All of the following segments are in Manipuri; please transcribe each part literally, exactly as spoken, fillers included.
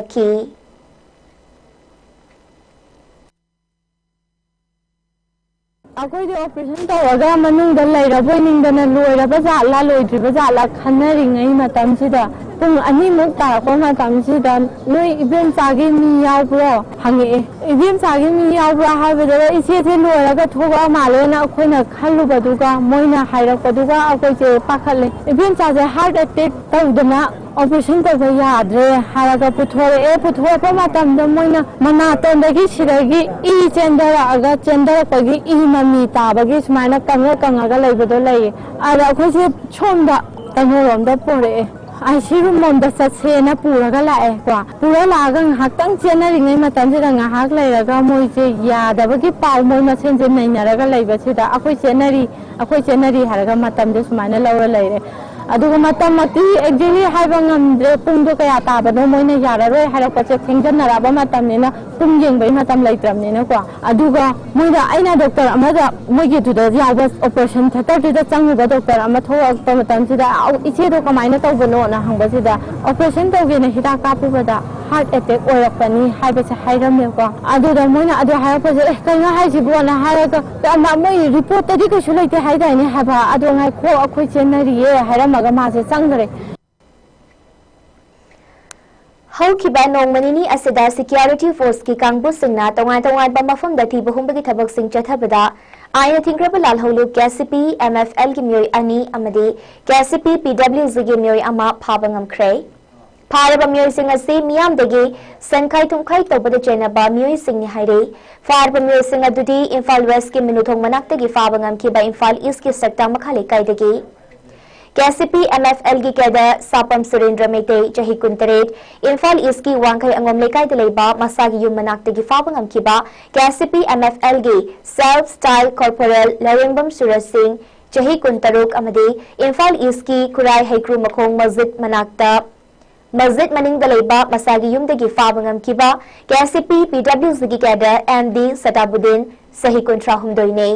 ꯍꯥꯏꯔꯛꯈꯤ꯫ ꯑꯩꯈꯣꯏꯗꯤ ꯑꯣꯄꯔꯦꯁꯟ ꯇꯧꯔꯒ ꯃꯅꯨꯡꯗ ꯂꯩꯔꯕꯣꯏ ꯅꯤꯡꯗꯅ ꯂꯣꯏꯔꯕ ꯖꯥꯠꯂꯥ ꯂꯣꯏꯗ꯭ꯔꯤꯕ ꯖꯥꯠꯂꯥ ꯈꯟꯅꯔꯤꯉꯩ ꯃꯇꯝꯁꯤꯗ, ꯄꯨꯡ ꯑꯅꯤꯃꯨꯛ ꯇꯥꯔꯛꯄ ꯃꯇꯝꯁꯤꯗ, "ꯅꯣꯏ ꯏꯕꯦꯝꯆꯥꯒꯤ ꯃꯤ ꯌꯥꯎꯕ꯭ꯔꯣ?" ꯍꯪꯉꯛꯑꯦ꯫ "ꯏꯕꯦꯝꯆꯥꯒꯤ ꯃꯤ ꯌꯥꯎꯕ꯭ꯔꯥ?" ꯍꯥꯏꯕꯗꯨꯗ ꯏꯆꯦꯁꯦ ꯂꯣꯏꯔꯒ ꯊꯣꯛꯂꯛꯑ ꯃꯥꯜꯂꯦꯅ ꯑꯩꯈꯣꯏꯅ ꯈꯜꯂꯨꯕꯗꯨꯒ ꯃꯣꯏꯅ ꯍꯥꯏꯔꯛꯄꯗꯨꯒ ꯑꯩꯈꯣꯏꯁꯦ ꯄꯥꯈꯠꯂꯦ꯫ "ꯏꯕꯦꯝꯆꯥꯁꯦ ꯍꯥꯔꯠ ꯑꯦꯇꯦꯛ ꯇꯧꯗꯅ ꯑꯣꯄꯔꯦꯁꯟ ꯇꯧꯕ ꯌꯥꯗ꯭ꯔꯦ" ꯍꯥꯏꯔꯒ ꯄꯨꯊꯣꯔꯛꯑꯦ꯫ ꯄꯨꯊꯣꯔꯛꯄ ꯃꯇꯝꯗ ꯃꯣꯏꯅ ꯃꯅꯥꯇꯣꯟꯗꯒꯤ ꯁꯤꯗꯒꯤ ꯏ ꯆꯦꯟꯊꯔꯛꯑꯒ, ꯆꯦꯟꯊꯔꯛꯄꯒꯤ ꯏ ꯃꯃꯤ ꯇꯥꯕꯒꯤ ꯁꯨꯃꯥꯏꯅ ꯀꯪꯉ ꯀꯪꯉꯒ ꯂꯩꯕꯗꯣ ꯂꯩꯌꯦ꯫ ꯑꯗ ꯑꯩꯈꯣꯏꯁꯦ ꯁꯣꯝꯗ ꯀꯩꯅꯣꯔꯣꯝꯗ ꯄꯨꯔꯛꯑꯦ, ꯑꯥꯏ ꯁꯤ ꯔꯨꯝ ꯂꯣꯝꯗ ꯆꯠꯁꯦꯅ ꯄꯨꯔꯒ ꯂꯥꯛꯑꯦ ꯀꯣ꯫ ꯄꯨꯔ ꯂꯥꯛꯑꯒ ꯉꯥꯏꯍꯥꯛꯇꯪ ꯆꯦꯟꯅꯔꯤꯉꯩ ꯃꯇꯝꯁꯤꯗ ꯉꯥꯏꯍꯥꯛ ꯂꯩꯔꯒ ꯃꯣꯏꯁꯦ ꯌꯥꯗꯕꯒꯤ ꯄꯥꯎ ꯃꯣꯏ ꯃꯁꯦꯟꯁꯦ ꯅꯩꯅꯔꯒ ꯂꯩꯕꯁꯤꯗ ꯑꯩꯈꯣꯏ ꯆꯦꯟꯅꯔꯤ, ꯑꯩꯈꯣꯏ ꯆꯦꯟꯅꯔꯤ ꯍꯥꯏꯔꯒ ꯃꯇꯝꯗꯣ ꯁꯨꯃꯥꯏꯅ ꯂꯧꯔ ꯂꯩꯔꯦ꯫ ꯑꯗꯨꯒ ꯃꯇꯝꯃꯛꯇꯤ ꯑꯦꯛꯖꯦꯛꯂꯤ ꯍꯥꯏꯕ ꯉꯝꯗ꯭ꯔꯦ, ꯄꯨꯡꯗꯣ ꯀꯌꯥ ꯇꯥꯕꯅꯣ ꯃꯣꯏꯅ ꯌꯥꯔꯔꯣꯏ ꯍꯥꯏꯔꯛꯄꯁꯦ ꯊꯦꯡꯖꯟꯅꯔꯛꯑꯕ ꯃꯇꯝꯅꯤꯅ ꯄꯨꯡ ꯌꯦꯡꯕꯒꯤ ꯃꯇꯝ ꯂꯩꯇ꯭ꯔꯕꯅꯤꯅꯀꯣ꯫ ꯑꯗꯨꯒ ꯃꯣꯏꯅ, ꯑꯩꯅ ꯗꯣꯛꯇꯔ ꯑꯃꯗ, ꯃꯣꯏꯒꯤ ꯑꯗꯨꯗ ꯌꯥꯎꯕ ꯑꯣꯄꯔꯦꯁꯟ ꯊꯦꯇꯔꯗꯨꯗ ꯆꯪꯉꯨꯕ ꯗꯣꯛꯇꯔ ꯑꯃ ꯊꯣꯛꯂꯛꯄ ꯃꯇꯝꯁꯤꯗ, "ꯑꯧ, ꯏꯆꯦꯗꯣ ꯀꯃꯥꯏꯅ ꯇꯧꯕꯅꯣꯅ?" ꯍꯪꯕꯁꯤꯗ, "ꯑꯣꯄꯔꯦꯁꯟ ꯇꯧꯒꯦꯅ ꯍꯤꯗꯥꯛ ꯀꯥꯞꯄꯨꯕꯗ ꯍꯥꯔꯠ ꯑꯦꯇꯦꯛ ꯑꯣꯏꯔꯛꯄꯅꯤ" ꯍꯥꯏꯕꯁꯦ ꯍꯥꯏꯔꯝꯃꯦꯀꯣ꯫ ꯑꯗꯨꯗ ꯃꯣꯏꯅ ꯑꯗꯨ ꯍꯥꯏꯔꯛꯄꯁꯦ, "ꯑꯦ, ꯀꯩꯅꯣ ꯍꯥꯏꯁꯤꯕꯣꯅ?" ꯍꯥꯏꯔꯒ, "ꯌꯥꯝꯅ ꯃꯣꯏ ꯔꯤꯄꯣꯔꯠꯇꯗꯤ ꯀꯩꯁꯨ ꯂꯩꯇꯦ ꯍꯥꯏꯗꯥꯏꯅꯦ?" ꯍꯥꯏꯕ꯫ "ꯑꯗꯣ ꯉꯥꯏꯈꯣ, ꯑꯩꯈꯣꯏ ꯆꯦꯟꯅꯔꯤꯌꯦ" ꯍꯥꯏꯔꯝꯃꯒ ꯃꯥꯁꯦ ꯆꯪꯈ꯭ꯔꯦ꯫ ꯍꯧꯈꯤꯕ ꯅꯣꯡꯃ ꯅꯤꯅꯤ ꯑꯁꯤꯗ ꯁꯦꯀ꯭ꯌꯨꯔꯤꯇꯤ ꯐꯣꯔꯁꯀꯤ ꯀꯥꯡꯕꯨꯁꯤꯡꯅ ꯇꯣꯉꯥꯟ ꯇꯣꯉꯥꯟꯕ ꯃꯐꯝꯗ ꯊꯤꯕ ꯍꯨꯝꯕꯒꯤ ꯊꯕꯛꯁꯤꯡ ꯆꯠꯊꯕꯗ ꯑꯥꯏꯟꯅ ꯊꯤꯡꯈ꯭ꯔꯕ ꯂꯥꯜꯍꯧꯂꯨꯞ ꯀꯦ ꯁꯤ ꯄꯤ ꯑꯦꯝ ꯑꯦꯐ ꯑꯦꯜꯒꯤ ꯃꯤꯑꯣꯏ ꯑꯅꯤ ꯑꯃꯗꯤ ꯀꯦ ꯁꯤ ꯄꯤ ꯄꯤ ꯗꯕ꯭ꯂꯤꯎ ꯖꯤꯒꯤ ꯃꯤꯑꯣꯏ ꯑꯃ ꯐꯥꯕ ꯉꯝꯈ꯭ꯔꯦ꯫ ꯐꯥꯔꯕ ꯃꯤꯑꯣꯏꯁꯤꯡ ꯑꯁꯤ ꯃꯤꯌꯥꯝꯗꯒꯤ ꯁꯦꯟꯈꯥꯏ ꯊꯨꯝꯈꯥꯏ ꯇꯧꯕꯗ ꯆꯦꯟꯅꯕ ꯃꯤꯑꯣꯏꯁꯤꯡꯅꯤ ꯍꯥꯏꯔꯤ꯫ ꯐꯥꯔꯕ ꯃꯤꯑꯣꯏꯁꯤꯡ ꯑꯗꯨꯗꯤ ꯏꯝꯐꯥꯜ ꯋꯦꯁꯀꯤ ꯃꯤꯅꯨꯊꯣꯡ ꯃꯅꯥꯛꯇꯒꯤ ꯐꯥꯕ ꯉꯝꯈꯤꯕ ꯏꯝꯐꯥꯜ ꯏꯁꯀꯤ ꯁꯛꯇꯥ ꯃꯈꯥ ꯂꯩꯀꯥꯏꯗꯒꯤ꯫ K C P M F ꯑꯦꯜꯒꯤ ꯀꯦꯗꯔ ꯁꯥꯄꯝ ꯁꯨꯔꯦꯟꯗ꯭ꯔ ꯃꯩꯇꯩ, ꯆꯍꯤ ꯀꯨꯟꯇꯔꯦꯠ, ꯏꯝꯐꯥꯜ ꯏꯁꯀꯤ ꯋꯥꯡꯈꯩ ꯑꯉꯣꯝ ꯂꯩꯀꯥꯏꯗ ꯂꯩꯕ ꯃꯁꯥꯒꯤ ꯌꯨꯝ ꯃꯅꯥꯛꯇꯒꯤ ꯐꯥꯕ ꯉꯝꯈꯤꯕ K C P M F ꯑꯦꯜꯒꯤ self style corporal Lairembam Suraj Singh, ꯆꯍꯤ ꯀꯨꯟꯇꯔꯨꯛ ꯑꯃꯗꯤ ꯏꯝꯐꯥꯜ ꯏꯁꯀꯤ ꯈꯨꯔꯥꯏ ꯍꯩꯀ꯭ꯔꯨ ꯃꯈꯣꯡ ꯃꯁꯖꯤꯗ ꯃꯅꯥꯛꯇ, ꯃꯁꯖꯤꯗ ꯃꯅꯤꯡꯗ ꯂꯩꯕ ꯃꯁꯥꯒꯤ ꯌꯨꯝꯗꯒꯤ ꯐꯥꯕ ꯉꯝꯈꯤꯕ ꯀꯦ ꯁꯤ ꯄꯤ ꯄꯤ ꯗꯕ꯭ꯂꯤꯎ ꯖꯤꯒꯤ ꯀꯦꯗꯔ ꯑꯦꯝ ꯗꯤ ꯁꯇꯥꯕꯨꯗꯤꯟ, ꯆꯍꯤ ꯀꯨꯟꯊ꯭ꯔꯥ ꯍꯨꯝꯗꯣꯏꯅꯤ꯫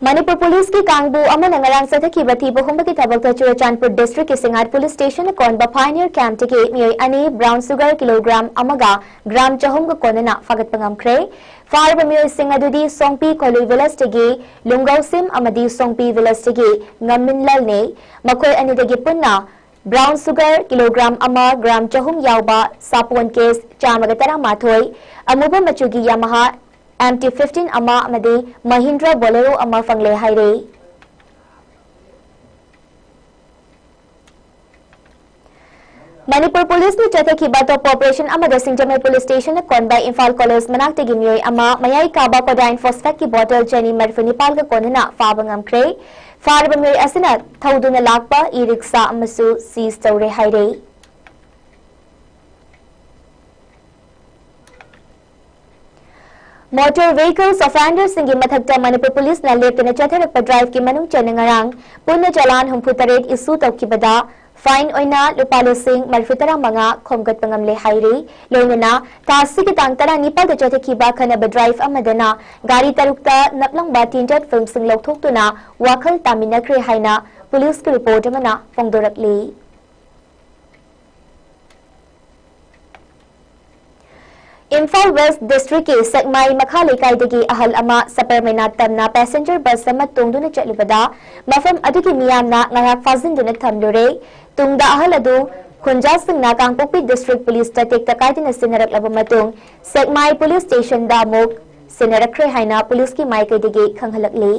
ꯃꯅꯤꯄꯨꯔ ꯄꯨꯂꯤꯁꯀꯤ ꯀꯥꯡꯕꯨ ꯑꯃꯅ ꯉꯔꯥꯡ ꯆꯠꯊꯈꯤꯕ ꯊꯤꯕ ꯍꯨꯝꯕꯒꯤ ꯊꯕꯛꯇ ꯆꯨꯔꯆꯥꯟꯄꯨꯔ ꯗꯤꯁꯇ꯭ꯔꯤꯛꯀꯤ ꯁꯤꯡꯉꯥꯠ ꯄꯨꯂꯤꯁ ꯁ꯭ꯇꯦꯁꯟꯅ ꯀꯣꯟꯕ ꯐꯥꯏꯅꯤꯌꯔ ꯀꯦꯝꯞꯇꯒꯤ ꯃꯤꯑꯣꯏ ꯑꯅꯤ ꯕ꯭ꯔꯥꯎꯟ ꯁꯨꯒꯔ ꯀꯤꯂꯣꯒ꯭ꯔꯥꯝ ꯑꯃꯒ ꯒ꯭ꯔꯥꯝ ꯆꯍꯨꯝꯒ ꯀꯣꯟꯅꯅ ꯐꯥꯒꯠꯄ ꯉꯝꯈ꯭ꯔꯦ꯫ ꯐꯥꯔꯕ ꯃꯤꯑꯣꯏꯁꯤꯡ ꯑꯗꯨꯗꯤ ꯁꯣꯡꯄꯤ ꯈꯣꯂꯨꯏ ꯚꯤꯂꯦꯖꯇꯒꯤ ꯂꯨꯡꯒꯧꯁꯤꯝ ꯑꯃꯗꯤ ꯁꯣꯡꯄꯤ ꯚꯤꯂꯦꯖꯇꯒꯤ ꯉꯝꯃꯤꯟꯂꯜꯅꯤ꯫ ꯃꯈꯣꯏ ꯑꯅꯤꯗꯒꯤ ꯄꯨꯟꯅ ꯕ꯭ꯔꯥꯎꯟ ꯁꯨꯒꯔ ꯀꯤꯂꯣꯒ꯭ꯔꯥꯝ ꯑꯃ ꯒ꯭ꯔꯥꯝ ꯆꯍꯨꯝ ꯌꯥꯎꯕ ꯁꯥꯄꯣꯟ ꯀꯦꯁ ꯆꯥꯝꯃꯒ ꯇꯔꯥꯃꯥꯊꯣꯏ, ꯑꯃꯨꯕ ꯃꯆꯨꯒꯤ ꯌꯥꯃꯥꯍꯥ ꯑꯦꯝ ꯇꯤ ꯐꯤꯐꯇꯤꯟ ꯑꯃ ꯑꯃꯗꯤ ꯃꯍꯤꯟꯗ꯭ꯔ ꯕꯣꯂꯦꯔꯣ ꯑꯃ ꯐꯪꯂꯦ ꯍꯥꯏꯔꯤ꯫ ꯃꯅꯤꯄꯨꯔ ꯄꯨꯂꯤꯁꯅ ꯆꯠꯊꯈꯤꯕ ꯑꯇꯣꯞꯄ ꯑꯣꯄꯔꯦꯁꯟ ꯑꯃꯗ ꯁꯤꯡꯖꯃꯩ ꯄꯨꯂꯤꯁ ꯁ꯭ꯇꯦꯁꯟꯅ ꯀꯣꯟꯕ ꯏꯝꯐꯥꯜ ꯀꯣꯂꯦꯖ ꯃꯅꯥꯛꯇꯒꯤ ꯃꯤꯑꯣꯏ ꯑꯃ ꯃꯌꯥꯏ ꯀꯥꯕ ꯀꯣꯗꯥꯏꯟ ꯐꯣꯁꯐꯦꯠꯀꯤ ꯕꯣꯇꯜ ꯆꯅꯤ ꯃꯔꯤꯐꯨ ꯅꯤꯄꯥꯜꯒ ꯀꯣꯟꯅꯅ ꯐꯥꯕ ꯉꯝꯈ꯭ꯔꯦ꯫ ꯐꯥꯔꯕ ꯃꯤꯑꯣꯏ ꯑꯁꯤꯅ ꯊꯧꯗꯨꯅ ꯂꯥꯛꯄ ꯏ ꯔꯤꯛꯁꯥ ꯑꯃꯁꯨ ꯁꯤꯖ ꯇꯧꯔꯦ ꯍꯥꯏꯔꯦ꯫ ꯃꯣꯇꯣꯔ ꯚꯦꯍꯤꯀꯜꯁ ꯑꯣꯐꯦꯟꯗꯔꯁꯤꯡꯒꯤ ꯃꯊꯛꯇ ꯃꯅꯤꯄꯨꯔ ꯄꯨꯂꯤꯁꯅ ꯂꯦꯞꯇꯅ ꯆꯠꯊꯔꯛꯄ ꯗ꯭ꯔꯥꯏꯚꯀꯤ ꯃꯅꯨꯡ ꯆꯟꯅ ꯉꯔꯥꯡ ꯄꯨꯟꯅ ꯆꯂꯥꯟ ꯍꯨꯝꯐꯨ ꯇꯔꯦꯠ ꯏꯁꯨ ꯇꯧꯈꯤꯕꯗ ꯐꯥꯏꯟ ꯑꯣꯏꯅ ꯂꯨꯄꯥ ꯂꯤꯁꯤꯡ ꯃꯔꯤꯐꯨ ꯇꯔꯥ ꯃꯉꯥ ꯈꯣꯝꯒꯠꯄ ꯉꯝꯂꯦ ꯍꯥꯏꯔꯤ꯫ ꯂꯣꯏꯅꯅ ꯊꯥ ꯑꯁꯤꯒꯤ ꯇꯥꯡ ꯇꯔꯥꯅꯤꯄꯥꯜꯗ ꯆꯠꯊꯈꯤꯕ ꯈꯟꯅꯕ ꯗ꯭ꯔꯥꯏꯚ ꯑꯃꯗꯅ ꯒꯥꯔꯤ ꯇꯔꯨꯛꯇ ꯅꯞꯂꯝꯕ ꯇꯤꯟꯖꯠ ꯐꯤꯜꯝꯁꯤꯡ ꯂꯧꯊꯣꯛꯇꯨꯅ ꯋꯥꯈꯜ ꯇꯥꯃꯤꯟꯅꯈ꯭ꯔꯦ ꯍꯥꯏꯅ ꯄꯨꯂꯤꯁꯀꯤ ꯔꯤꯄꯣꯔꯠ ꯑꯃꯅ ꯐꯣꯡꯗꯣꯔꯛꯂꯤ꯫ ꯏꯝꯐꯥꯜ ꯋꯦꯁ ꯗꯤꯁꯇ꯭ꯔꯤꯛꯀꯤ ꯁꯦꯛꯃꯥꯏ ꯃꯈꯥ ꯂꯩꯀꯥꯏꯗꯒꯤ ꯑꯍꯜ ꯑꯃ ꯁꯄꯔꯃꯩꯅꯥ ꯇꯝꯅ ꯄꯦꯁꯦꯟꯖꯔ ꯕꯁ ꯑꯃ ꯇꯣꯡꯗꯨꯅ ꯆꯠꯂꯨꯕꯗ ꯃꯐꯝ ꯑꯗꯨꯒꯤ ꯃꯤꯌꯥꯝꯅ ꯉꯥꯏꯍꯥꯛ ꯐꯥꯖꯤꯟꯗꯨꯅ ꯊꯝꯂꯨꯔꯦ꯫ ꯇꯨꯡꯗ ꯑꯍꯜ ꯑꯗꯨ ꯈꯨꯟꯖꯥꯁꯤꯡꯅ ꯀꯥꯡꯄꯣꯛꯄꯤ ꯗꯤꯁꯇ꯭ꯔꯤꯛ ꯄꯨꯂꯤꯁꯇ ꯇꯦꯛꯇ ꯀꯥꯏꯗꯅ ꯁꯤꯟꯅꯔꯛꯂꯕ ꯃꯇꯨꯡ ꯁꯦꯛꯃꯥꯏ ꯄꯨꯂꯤꯁ ꯁ꯭ꯇꯦꯁꯟꯗ ꯑꯃꯨꯛ ꯁꯤꯟꯅꯔꯛꯈ꯭ꯔꯦ ꯍꯥꯏꯅ ꯄꯨꯂꯤꯁꯀꯤ ꯃꯥꯏꯀꯩꯗꯒꯤ ꯈꯪꯍꯜꯂꯛꯂꯤ꯫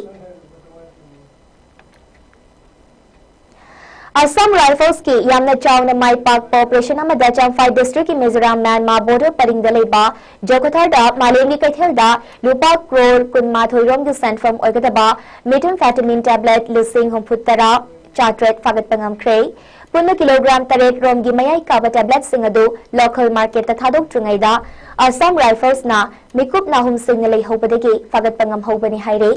ꯑꯁꯥꯝ ꯔꯥꯏꯐꯜꯁꯀꯤ ꯌꯥꯝꯅ ꯆꯥꯎꯅ ꯃꯥꯏ ꯄꯥꯛꯄ ꯑꯣꯄꯔꯦꯁꯟ ꯑꯃꯗ ꯆꯝꯐꯥꯏ ꯗꯤꯁꯇ꯭ꯔꯤꯛꯀꯤ ꯃꯤꯖꯣꯔꯥꯝ ꯃ꯭ꯌꯥꯟꯃꯥꯔ ꯕꯣꯔꯗꯔ ꯄꯔꯤꯡꯗ ꯂꯩꯕ ꯖꯣꯈꯣꯊꯥꯔꯗ ꯃꯥꯂꯦꯝꯒꯤ ꯀꯩꯊꯦꯜꯗ ꯂꯨꯄꯥ ꯀ꯭ꯔꯣꯔ ꯀꯨꯟꯃꯥꯊꯣꯏ ꯔꯣꯝꯒꯤ ꯁꯦꯟꯐꯝ ꯑꯣꯏꯒꯗꯕ ꯃꯤꯊꯥꯝꯐꯦꯇꯥꯃꯤꯟ ꯇꯦꯕ꯭ꯂꯦꯠ ꯂꯤꯁꯤꯡ ꯍꯨꯝꯐꯨ ꯇꯔꯥ ꯆꯥꯇ꯭ꯔꯦꯠ ꯐꯥꯒꯠꯄ ꯉꯝꯈ꯭ꯔꯦ꯫ ꯄꯨꯟꯅ ꯀꯤꯂꯣꯒ꯭ꯔꯥꯝ ꯇꯔꯦꯠ ꯔꯣꯝꯒꯤ ꯃꯌꯥꯏ ꯀꯥꯕ ꯇꯦꯕ꯭ꯂꯦꯠꯁꯤꯡ ꯑꯗꯨ ꯂꯣꯀꯦꯜ ꯃꯥꯔꯀꯦꯠꯇ ꯊꯥꯗꯣꯛꯇ꯭ꯔꯤꯉꯩꯗ ꯑꯁꯥꯝ ꯔꯥꯏꯐꯜꯁꯅ ꯃꯤꯀꯨꯞ ꯅꯥꯍꯨꯝꯁꯤꯡꯅ ꯂꯩꯍꯧꯕꯗꯒꯤ ꯐꯥꯒꯠꯄ ꯉꯝꯍꯧꯕꯅꯤ ꯍꯥꯏꯔꯤ꯫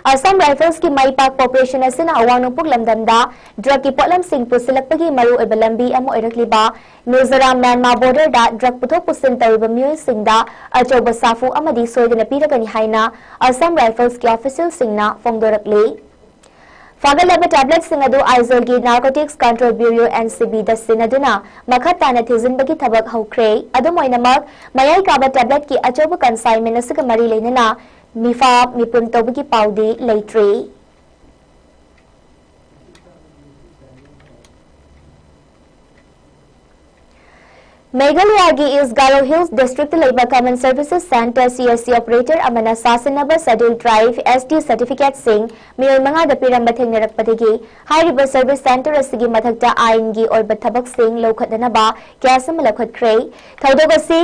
Assam Riflesꯀꯤ ꯃꯥꯏ ꯄꯥꯛꯄ operation ꯑꯁꯤꯅ ꯑꯋꯥꯡ ꯅꯣꯡꯄꯣꯛ ꯂꯝꯗꯝꯗ drugꯀꯤ ꯄꯣꯠꯂꯝꯁꯤꯡ ꯄꯨꯁꯤꯜꯂꯛꯄꯒꯤ ꯃꯔꯨꯑꯣꯏꯕ ꯂꯝꯕꯤ ꯑꯃ ꯑꯣꯏꯔꯛꯂꯤꯕ ꯃꯤꯖꯣꯔꯥꯝ ꯃ꯭ꯌꯥꯟꯃꯥꯔ borderꯗ drug ꯄꯨꯊꯣꯛ ꯄꯨꯁꯤꯟ ꯇꯧꯔꯤꯕ ꯃꯤꯑꯣꯏꯁꯤꯡꯗ ꯑꯆꯧꯕ ꯁꯥꯐꯨ ꯑꯃꯗꯤ ꯁꯣꯏꯗꯅ ꯄꯤꯔꯒꯅꯤ ꯍꯥꯏꯅ Assam Riflesꯀꯤ officialꯁꯤꯡꯅ ꯐꯣꯡꯗꯣꯔꯛꯂꯤ꯫ ꯐꯥꯒꯠꯂꯕ tabletꯁꯤꯡ ꯑꯗꯨ ꯑꯥꯏꯖꯣꯜꯒꯤ Narcotics Control Bureau, NCBꯗ ꯁꯤꯟꯅꯗꯨꯅ ꯃꯈꯥ ꯇꯥꯅ ꯊꯤꯖꯤꯟꯕꯒꯤ ꯊꯕꯛ ꯍꯧꯈ꯭ꯔꯦ꯫ ꯑꯗꯨꯝ ꯑꯣꯏꯅꯃꯛ, ꯃꯌꯥꯏ ꯀꯥꯕ tabletꯀꯤ ꯑꯆꯧꯕ consignment ꯑꯁꯤꯒ ꯃꯔꯤ ꯂꯩꯅꯅ ꯃꯤꯐꯥ ꯃꯤꯄꯨꯟ ꯇꯧꯕꯒꯤ ꯄꯥꯎꯗꯤ ꯂꯩꯇ꯭ꯔꯤ꯫ ꯃꯦꯘꯥꯂꯌꯥꯒꯤ East Garo Hills Districtꯇ ꯂꯩꯕ Common Services Centre, CSC operator ꯑꯃꯅ ꯁꯥꯁꯤꯟꯅꯕ Scheduled Tribe, ST certificateꯁꯤꯡ ꯃꯤꯑꯣꯏ ꯃꯉꯥꯗ ꯄꯤꯔꯝꯕ ꯊꯦꯡꯅꯔꯛꯄꯗꯒꯤ ꯍꯥꯏꯔꯤꯕ service centre ꯑꯁꯤꯒꯤ ꯃꯊꯛꯇ ꯑꯥꯏꯟꯒꯤ ꯑꯣꯏꯕ ꯊꯕꯛꯁꯤꯡ ꯂꯧꯈꯠꯅꯅꯕ case ꯑꯃ ꯂꯧꯈꯠꯈ꯭ꯔꯦ꯫ ꯊꯧꯗꯣꯛ ꯑꯁꯤ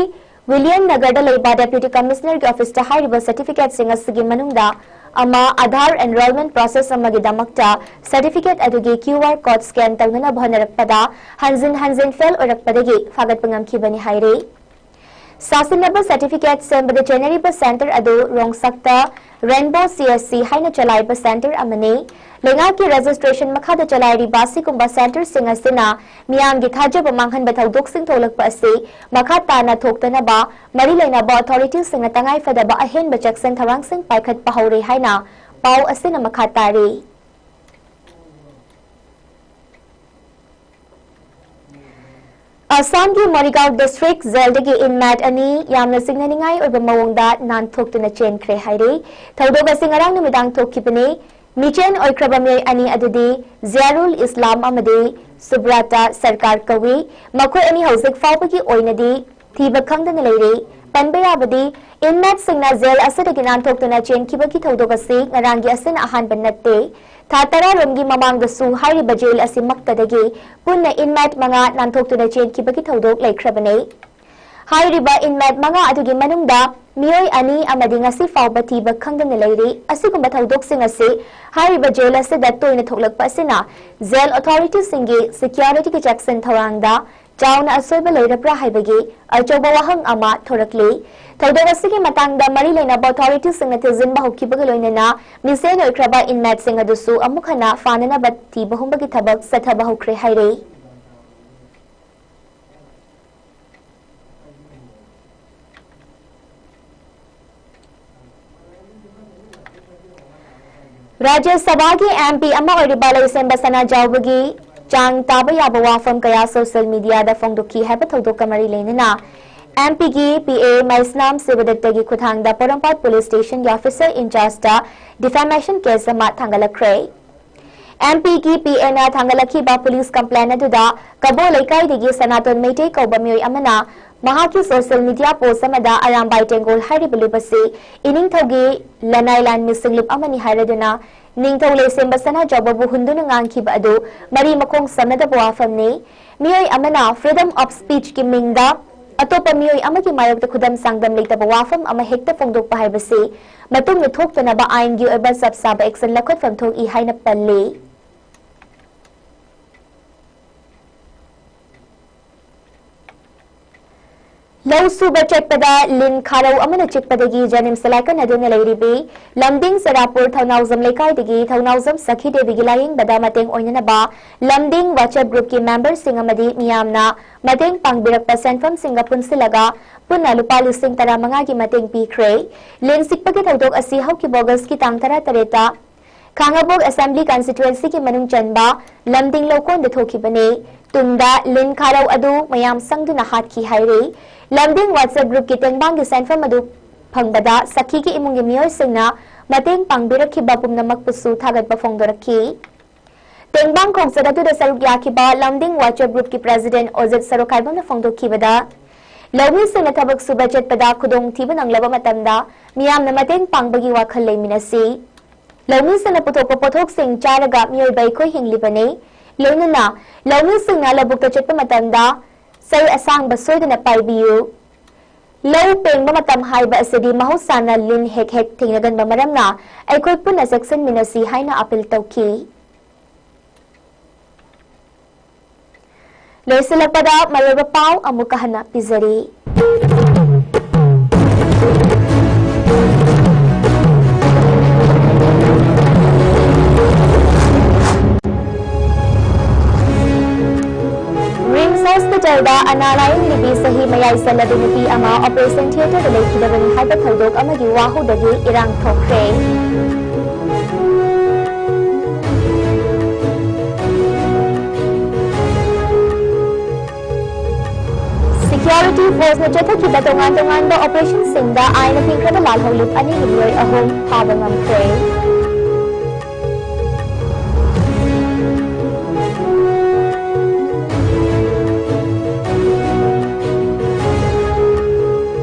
ꯋꯤꯂꯤꯌꯝ ꯅꯒꯔꯗ ꯂꯩꯕ Deputy Commissionerꯒꯤ officeꯇ ꯍꯥꯏꯔꯤꯕ certificateꯁꯤꯡ ꯑꯁꯤꯒꯤ ꯃꯅꯨꯡꯗ ꯑꯃ, Aadhaar enrollment process ꯑꯃꯒꯤꯗꯃꯛꯇ certificate ꯑꯗꯨꯒꯤ QR code scan ꯇꯧꯅꯅꯕ ꯍꯣꯠꯅꯔꯛꯄꯗ ꯍꯟꯖꯤꯟ ꯍꯟꯖꯤꯟ fail ꯑꯣꯏꯔꯛꯄꯗꯒꯤ ꯐꯥꯒꯠꯄ ꯉꯝꯈꯤꯕꯅꯤ ꯍꯥꯏꯔꯤ꯫ ꯁꯥꯁꯤꯟꯅꯕ certificate ꯁꯦꯝꯕꯗ ꯆꯦꯟꯅꯔꯤꯕ centre ꯑꯗꯨ ꯔꯣꯡꯁꯛꯇ Rainbow CSC ꯍꯥꯏꯅ ꯆꯂꯥꯏꯕ centre ꯑꯃꯅꯤ꯫ ꯂꯩꯉꯥꯛꯀꯤ registration ꯃꯈꯥꯗ ꯆꯂꯥꯏꯔꯤꯕ ꯑꯁꯤꯒꯨꯝꯕ centreꯁꯤꯡ ꯑꯁꯤꯅ ꯃꯤꯌꯥꯝꯒꯤ ꯊꯥꯖꯕ ꯃꯥꯡꯍꯟꯕ ꯊꯧꯗꯣꯛꯁꯤꯡ ꯊꯣꯛꯂꯛꯄ ꯑꯁꯤ ꯃꯈꯥ ꯇꯥꯅ ꯊꯣꯛꯇꯅꯕ ꯃꯔꯤ ꯂꯩꯅꯕ authorityꯁꯤꯡꯅ ꯇꯉꯥꯏ ꯐꯗꯕ ꯑꯍꯦꯟꯕ ꯆꯦꯛꯁꯤꯟ ꯊꯧꯔꯥꯡꯁꯤꯡ ꯄꯥꯏꯈꯠꯄ ꯍꯧꯔꯦ ꯍꯥꯏꯅ ꯄꯥꯎ ꯑꯁꯤꯅ ꯃꯈꯥ ꯇꯥꯔꯤ꯫ ꯑꯁꯥꯝꯒꯤ ꯃꯔꯤꯒꯥꯎ district jailꯗꯒꯤ inmate ꯑꯅꯤ ꯌꯥꯝꯅ ꯆꯤꯡꯅꯅꯤꯡꯉꯥꯏ ꯑꯣꯏꯕ ꯃꯑꯣꯡꯗ ꯅꯥꯟꯊꯣꯛꯇꯨꯅ ꯆꯦꯟꯈ꯭ꯔꯦ ꯍꯥꯏꯔꯤ꯫ ꯊꯧꯗꯣꯛ ꯑꯁꯤ ꯉꯔꯥꯡ ꯅꯨꯃꯤꯗꯥꯡ ꯊꯣꯛꯈꯤꯕꯅꯤ꯫ ꯃꯤꯆꯦꯟ ꯑꯣꯏꯈ꯭ꯔꯕ ꯃꯤꯑꯣꯏ ꯑꯅꯤ ꯑꯗꯨꯗꯤ ꯖꯤꯌꯥꯔꯨꯜ ꯏꯁꯂꯥꯝ ꯑꯃꯗꯤ ꯁꯨꯕ꯭ꯔꯥꯇꯥ ꯁꯔꯀꯥꯔ ꯀꯧꯏ꯫ ꯃꯈꯣꯏ ꯑꯅꯤ ꯍꯧꯖꯤꯛ ꯐꯥꯎꯕꯒꯤ ꯑꯣꯏꯅꯗꯤ ꯊꯤꯕ ꯈꯪꯗꯅ ꯂꯩꯔꯤ꯫ ꯄꯟꯕ ꯌꯥꯕꯗꯤ, inmateꯁꯤꯡꯅ jail ꯑꯁꯤꯗꯒꯤ ꯅꯥꯟꯊꯣꯛꯇꯨꯅ ꯆꯦꯟꯈꯤꯕꯒꯤ ꯊꯧꯗꯣꯛ ꯑꯁꯤ ꯉꯔꯥꯡꯒꯤ ꯑꯁꯤꯅ ꯑꯍꯥꯟꯕ ꯅꯠꯇꯦ꯫ ꯊꯥ ꯇꯔꯥꯔꯣꯝꯒꯤ ꯃꯃꯥꯡꯗꯁꯨ ꯍꯥꯏꯔꯤꯕ jail ꯑꯁꯤꯃꯛꯇꯗꯒꯤ ꯄꯨꯟꯅ inmate ꯃꯉꯥ ꯅꯥꯟꯊꯣꯛꯇꯨꯅ ꯆꯦꯟꯈꯤꯕꯒꯤ ꯊꯧꯗꯣꯛ ꯂꯩꯈ꯭ꯔꯕꯅꯤ꯫ ꯍꯥꯏꯔꯤꯕ inmate ꯃꯉꯥ ꯑꯗꯨꯒꯤ ꯃꯅꯨꯡꯗ ꯃꯤꯑꯣꯏ ꯑꯅꯤ ꯑꯃꯗꯤ ꯉꯁꯤ ꯐꯥꯎꯕ ꯊꯤꯕ ꯈꯪꯗꯅ ꯂꯩꯔꯤ꯫ ꯑꯁꯤꯒꯨꯝꯕ ꯊꯧꯗꯣꯛꯁꯤꯡ ꯑꯁꯤ ꯍꯥꯏꯔꯤꯕ jail ꯑꯁꯤꯗ ꯇꯣꯏꯅ ꯊꯣꯛꯂꯛꯄ ꯑꯁꯤꯅ jail authorityꯁꯤꯡꯒꯤ securityꯒꯤ ꯆꯦꯛꯁꯤꯟ ꯊꯧꯔꯥꯡꯗ ꯆꯥꯎꯅ ꯑꯁꯣꯏꯕ ꯂꯩꯔꯕ꯭ꯔꯥ ꯍꯥꯏꯕꯒꯤ ꯑꯆꯧꯕ ꯋꯥꯍꯪ ꯑꯃ ꯊꯣꯔꯛꯂꯤ꯫ ꯊꯧꯗꯣꯛ ꯑꯁꯤꯒꯤ ꯃꯇꯥꯡꯗ ꯃꯔꯤ ꯂꯩꯅꯕ ꯑꯣꯊꯣꯔꯤꯇꯤꯁꯤꯡꯅ ꯊꯤꯖꯤꯟꯕ ꯍꯧꯈꯤꯕꯒ ꯂꯣꯏꯅꯅ ꯃꯤꯁꯦꯟ ꯑꯣꯏꯈ꯭ꯔꯕ ꯏꯟꯃꯦꯠꯁꯤꯡ ꯑꯗꯨꯁꯨ ꯑꯃꯨꯛ ꯍꯟꯅ ꯐꯥꯅꯅꯕ ꯊꯤꯕ ꯍꯨꯝꯕꯒꯤ ꯊꯕꯛ ꯆꯠꯊꯕ ꯍꯧꯈ꯭ꯔꯦ ꯍꯥꯏꯔꯤ꯫ ꯔꯥꯖ꯭ꯌ ꯁꯚꯥꯒꯤ ꯑꯦꯝ ꯄꯤ ꯑꯃ ꯑꯣꯏꯔꯤꯕ ꯂꯩꯁꯦꯝꯕ ꯁꯅꯥꯖꯥꯎꯕꯒꯤ ꯆꯥꯡ ꯇꯥꯕ ꯌꯥꯕ ꯋꯥꯐꯝ ꯀꯌꯥ ꯁꯣꯁꯤꯌꯦꯜ ꯃꯤꯗꯤꯌꯥꯗ ꯐꯣꯡꯗꯣꯛꯈꯤ ꯍꯥꯏꯕ ꯊꯧꯗꯣꯛꯀ ꯃꯔꯤ ꯂꯩꯅꯅ ꯑꯦꯝ ꯄꯤꯒꯤ ꯄꯤ ꯑꯦ ꯃꯩꯁꯅꯥꯝ ꯁꯤꯕꯗꯠꯇꯒꯤ ꯈꯨꯠꯊꯥꯡꯗ ꯄꯣꯔꯣꯝꯄꯥꯠ ꯄꯨꯂꯤꯁ ꯁ꯭ꯇꯦꯁꯟꯒꯤ ꯑꯣꯐꯤꯁꯔ ꯏꯟꯆꯥꯔꯖꯇ ꯗꯤꯐꯦꯃꯦꯁꯟ ꯀꯦꯁ ꯑꯃ ꯊꯥꯡꯒꯠꯂꯛꯈ꯭ꯔꯦ꯫ ꯑꯦꯝ ꯄꯤꯒꯤ ꯄꯤ ꯑꯦꯅ ꯊꯥꯡꯒꯠꯂꯛꯈꯤꯕ ꯄꯨꯂꯤꯁ ꯀꯝꯄ꯭ꯂꯦꯟ ꯑꯗꯨꯗ ꯀꯕꯣ ꯂꯩꯀꯥꯏꯗꯒꯤ ꯁꯅꯥꯇꯣꯟ ꯃꯩꯇꯩ ꯀꯧꯕ ꯃꯤꯑꯣꯏ ꯑꯃꯅ ꯃꯍꯥꯛꯀꯤ ꯁꯣꯁꯤꯌꯦꯜ ꯃꯤꯗꯤꯌꯥ ꯄꯣꯁ ꯑꯃꯗ ꯑꯔꯥꯝꯕꯥꯏ ꯇꯦꯡꯒꯣꯜ ꯍꯥꯏꯔꯤꯕ ꯂꯨꯞ ꯑꯁꯤ ꯏꯅꯤꯡꯊꯧꯒꯤ ꯂꯅꯥꯏ ꯂꯥꯟꯃꯤ ꯁꯤꯡꯂꯨꯞ ꯑꯃꯅꯤ ꯍꯥꯏꯔꯗꯨꯅ ꯅꯤꯡꯊꯧ ꯂꯩꯁꯦꯝꯕ ꯁꯅꯥꯖꯥꯎꯕꯕꯨ ꯍꯨꯟꯗꯨꯅ ꯉꯥꯡꯈꯤꯕ ꯑꯗꯨ ꯃꯔꯤ ꯃꯈꯣꯡ ꯁꯝꯅꯗꯕ ꯋꯥꯐꯝꯅꯤ꯫ ꯃꯤꯑꯣꯏ ꯑꯃꯅ freedom of speech ꯀꯤ ꯃꯤꯡꯗ ꯑꯇꯣꯞꯄ ꯃꯤꯑꯣꯏ ꯑꯃꯒꯤ ꯃꯥꯌꯣꯛꯇ ꯈꯨꯗꯝ ꯆꯥꯡꯗꯝ ꯂꯩꯇꯕ ꯋꯥꯐꯝ ꯑꯃ ꯍꯦꯛꯇ ꯐꯣꯡꯗꯣꯛꯄ ꯍꯥꯏꯕꯁꯤ ꯃꯇꯨꯡꯗ ꯊꯣꯛꯇꯅꯕ ꯑꯥꯏꯟꯒꯤ ꯑꯣꯏꯕ ꯆꯞ ꯆꯥꯕ action ꯂꯧꯈꯠꯐꯝ ꯊꯣꯛꯏ ꯍꯥꯏꯅ ꯄꯜꯂꯤ꯫ ꯂꯧ ꯁꯨꯕ ꯆꯠꯄꯗ ꯂꯤꯟ ꯈꯥꯔꯧ ꯑꯃꯅ ꯆꯤꯛꯄꯗꯒꯤ ꯖꯅꯤꯝꯁꯇ ꯂꯥꯏꯀꯠꯅꯗꯨꯅ ꯂꯩꯔꯤꯕꯤ ꯂꯝꯗꯤꯡ ꯆꯔꯥꯄꯨꯔ ꯊꯧꯅꯥꯎꯖꯝ ꯂꯩꯀꯥꯏꯗꯒꯤ ꯊꯧꯅꯥꯎꯖꯝ ꯁꯈꯤ ꯗꯦꯕꯤꯒꯤ ꯂꯥꯌꯦꯡꯕꯗ ꯃꯇꯦꯡ ꯑꯣꯏꯅꯅꯕ ꯂꯝꯗꯤꯡ WhatsApp group ꯀꯤ member ꯁꯤꯡ ꯑꯃꯗꯤ ꯃꯤꯌꯥꯝꯅ ꯃꯇꯦꯡ ꯄꯥꯡꯕꯤꯔꯛꯄ ꯁꯦꯟꯐꯝꯁꯤꯡꯒ ꯄꯨꯟꯁꯤꯜꯂꯒ ꯄꯨꯟꯅ ꯂꯨꯄꯥ ꯂꯤꯁꯤꯡ ꯇꯔꯥꯃꯉꯥꯒꯤ ꯃꯇꯦꯡ ꯄꯤꯈ꯭ꯔꯦ꯫ ꯂꯤꯟ ꯆꯤꯛꯄꯒꯤ ꯊꯧꯗꯣꯛ ꯑꯁꯤ ꯍꯧꯈꯤꯕ August ꯀꯤ ꯇꯥꯡ ꯇꯔꯥꯇꯔꯦꯠꯇ ꯈꯥꯉꯕꯣꯛ Assembly Constituency ꯒꯤ ꯃꯅꯨꯡ ꯆꯟꯕ ꯂꯝꯗꯤꯡ ꯂꯧꯀꯣꯟꯗ ꯊꯣꯛꯈꯤꯕꯅꯤ꯫ ꯇꯨꯡꯗ ꯂꯤꯟ ꯈꯥꯔꯧ ꯑꯗꯨ ꯃꯌꯥꯝ ꯆꯪꯗꯨꯅ ꯍꯥꯠꯈꯤ ꯍꯥꯏꯔꯤ꯫ ꯂꯝꯗꯤꯡ WhatsApp group ꯀꯤ ꯇꯦꯡꯕꯥꯡꯒꯤ ꯁꯦꯟꯐꯝ ꯑꯗꯨ ꯐꯪꯕꯗ ꯁꯈꯤꯒꯤ ꯏꯃꯨꯡꯒꯤ ꯃꯤꯑꯣꯏꯁꯤꯡꯅ ꯃꯇꯦꯡ ꯄꯥꯡꯕꯤꯔꯛꯈꯤꯕ ꯄꯨꯝꯅꯃꯛꯄꯨꯁꯨ ꯊꯥꯒꯠꯄ ꯐꯣꯡꯗꯣꯔꯛꯈꯤ꯫ ꯇꯦꯡꯕꯥꯡ ꯈꯣꯡꯆꯠ ꯑꯗꯨꯗ ꯁꯔꯨꯛ ꯌꯥꯈꯤꯕ ꯂꯝꯗꯤꯡ WhatsApp group ꯀꯤ president ꯑꯣꯖꯦꯠ ꯁꯔꯣꯈꯥꯏꯕꯝꯅ ꯐꯣꯡꯗꯣꯛꯈꯤꯕꯗ, ꯂꯧꯃꯤꯁꯤꯡꯅ ꯊꯕꯛ ꯁꯨꯕ ꯆꯠꯄꯗ ꯈꯨꯗꯣꯡꯊꯤꯕ ꯅꯪꯂꯕ ꯃꯇꯝꯗ ꯃꯤꯌꯥꯝꯅ ꯃꯇꯦꯡ ꯄꯥꯡꯕꯒꯤ ꯋꯥꯈꯜ ꯂꯩꯃꯤꯟꯅꯁꯤ꯫ ꯂꯧꯃꯤꯁꯤꯡꯅ ꯄꯨꯊꯣꯛꯄ ꯄꯣꯠꯊꯣꯛꯁꯤꯡ ꯆꯥꯔꯒ ꯃꯤꯑꯣꯏꯕ ꯑꯩꯈꯣꯏ ꯍꯤꯡꯂꯤꯕꯅꯤ꯫ ꯂꯣꯏꯅꯅ ꯂꯧꯃꯤꯁꯤꯡꯅ ꯂꯧꯕꯨꯛꯇ ꯆꯠꯄ ꯃꯇꯝꯗ ꯆꯩ ꯑꯁꯥꯡꯕ ꯁꯣꯏꯗꯅ ꯄꯥꯏꯕꯤꯌꯨ꯫ ꯂꯧ ꯄꯦꯡꯕ ꯃꯇꯝ ꯍꯥꯏꯕ ꯑꯁꯤꯗꯤ ꯃꯍꯧꯁꯥꯅ ꯂꯤꯟ ꯍꯦꯛ ꯍꯦꯛ ꯊꯦꯡꯅꯒꯟꯕ ꯃꯔꯝꯅ ꯑꯩꯈꯣꯏ ꯄꯨꯟꯅ ꯆꯦꯛꯁꯤꯟꯃꯤꯟꯅꯁꯤ ꯍꯥꯏꯅ appeal ꯇꯧꯈꯤ꯫ ꯂꯣꯏꯁꯤꯜꯂꯛꯄꯗ ꯃꯔꯨꯑꯣꯏꯕ ꯄꯥꯎ ꯑꯃꯨꯛꯀ ꯍꯟꯅ ꯄꯤꯖꯔꯤ꯫ ꯔꯤꯝꯁ ꯍꯣꯁꯄꯤꯇꯥꯜꯗ ꯑꯅꯥ ꯂꯥꯌꯦꯡꯂꯤꯕꯤ ꯆꯍꯤ ꯃꯌꯥꯏ ꯆꯜꯂꯕꯤ ꯅꯨꯄꯤ ꯑꯃ ꯑꯣꯄꯔꯦꯁꯟ ꯊꯤꯌꯦꯇꯔꯗ ꯂꯩꯈꯤꯗꯕꯅꯤ ꯍꯥꯏꯕ ꯊꯧꯗꯣꯛ ꯑꯃꯒꯤ ꯋꯥꯍꯧꯗꯒꯤ ꯏꯔꯥꯡ ꯊꯣꯛꯈ꯭ꯔꯦ꯫ ꯁꯦꯀ꯭ꯌꯨꯔꯤꯇꯤ ꯐꯣꯔꯁꯅ ꯆꯠꯊꯈꯤꯕ ꯇꯣꯉꯥꯟ ꯇꯣꯉꯥꯟꯕ ꯑꯣꯄꯔꯦꯁꯟꯁꯤꯡꯗ ꯑꯥꯏꯟꯅ ꯄꯤꯈ꯭ꯔꯕ ꯂꯥꯜꯍꯧꯂꯨꯞ ꯑꯅꯤꯒꯤ ꯃꯤꯑꯣꯏ ꯑꯍꯨꯝ ꯐꯥꯕ ꯉꯝꯈ꯭ꯔꯦ꯫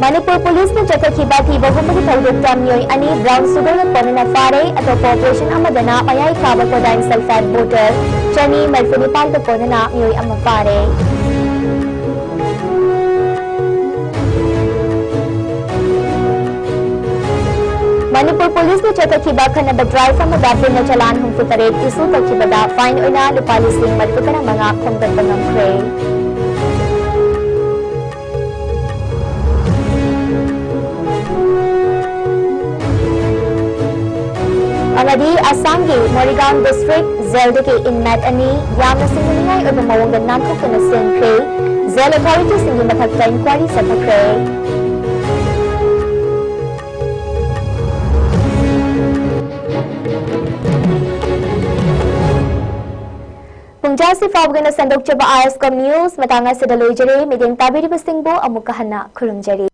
ꯃꯅꯤꯄꯨꯔ ꯄꯨꯂꯤꯁꯅ ꯆꯠꯊꯈꯤꯕ ꯊꯤꯕ ꯍꯨꯝꯕꯒꯤ ꯊꯧꯗꯣꯛꯇ ꯃꯤꯑꯣꯏ ꯑꯅꯤ ꯕ꯭ꯔꯥꯎꯟ ꯁꯨꯒꯔꯒ ꯀꯣꯟꯅꯅ ꯐꯥꯔꯦ꯫ ꯑꯇꯣꯞꯄ ꯑꯣꯄꯔꯦꯁꯟ ꯑꯃꯗꯅ ꯃꯌꯥꯏ ꯀꯥꯕ ꯀꯣꯗꯥꯏꯟ ꯁꯜꯐꯥꯏꯠ ꯕꯣꯇꯜ ꯆꯅꯤ ꯃꯔꯤꯐꯨ ꯅꯤꯄꯥꯟꯒ ꯀꯣꯟꯅꯅ ꯃꯤꯑꯣꯏ ꯑꯃ ꯐꯥꯔꯦ꯫ ꯃꯅꯤꯄꯨꯔ ꯄꯨꯂꯤꯁꯅ ꯆꯠꯊꯈꯤꯕ ꯈꯠꯅꯕ ꯗ꯭ꯔꯥꯏꯚ ꯑꯃꯗ ꯄꯨꯟꯅ ꯆꯂꯥꯟ ꯍꯨꯝꯐꯨ ꯇꯔꯦꯠ ꯏꯁꯨ ꯇꯧꯈꯤꯕꯗ ꯐꯥꯏꯟ ꯑꯣꯏꯅ ꯂꯨꯄꯥ ꯂꯤꯁꯤꯡ ꯃꯔꯤꯐꯨ ꯇꯔꯥ ꯃꯉꯥ ꯈꯣꯝꯒꯠꯄ ꯉꯝꯈ꯭ꯔꯦ꯫ ꯑꯃꯗꯤ ꯑꯁꯥꯝꯒꯤ ꯃꯣꯔꯤꯒꯥꯎꯟ ꯗꯤꯁꯇ꯭ꯔꯤꯛ ꯖꯦꯜꯗꯒꯤ ꯏꯟꯃꯦꯠ ꯑꯅꯤ ꯌꯥꯝꯅ ꯁꯤꯡꯅꯅꯤꯡꯉꯥꯏ ꯑꯣꯏꯕ ꯃꯑꯣꯡꯗ ꯅꯥꯟꯊꯣꯛꯇꯨꯅ ꯁꯦꯝꯈ꯭ꯔꯦ꯫ ꯖꯦꯜ ꯑꯣꯊꯣꯔꯤꯇꯤꯁꯤꯡꯒꯤ ꯃꯊꯛꯇ ꯏꯟꯀ꯭ꯋꯥꯔꯤ ꯆꯠꯊꯈ꯭ꯔꯦ꯫ ꯄꯨꯡꯖꯥꯁꯤ ꯐꯥꯎꯕꯒꯤ ꯑꯣꯏꯅ ꯁꯟꯗꯣꯛꯆꯕ ꯑꯥꯏ ꯑꯦꯁ ꯀꯣꯝ ꯅ꯭ꯌꯨꯁ ꯃꯇꯥꯡ ꯑꯁꯤꯗ ꯂꯣꯏꯖꯔꯦ꯫ ꯃꯤꯠꯌꯦꯡ ꯇꯥꯕꯤꯔꯤꯕꯁꯤꯡꯕꯨ ꯑꯃꯨꯛꯀ ꯍꯟꯅ ꯈꯨꯔꯨꯝꯖꯔꯤ꯫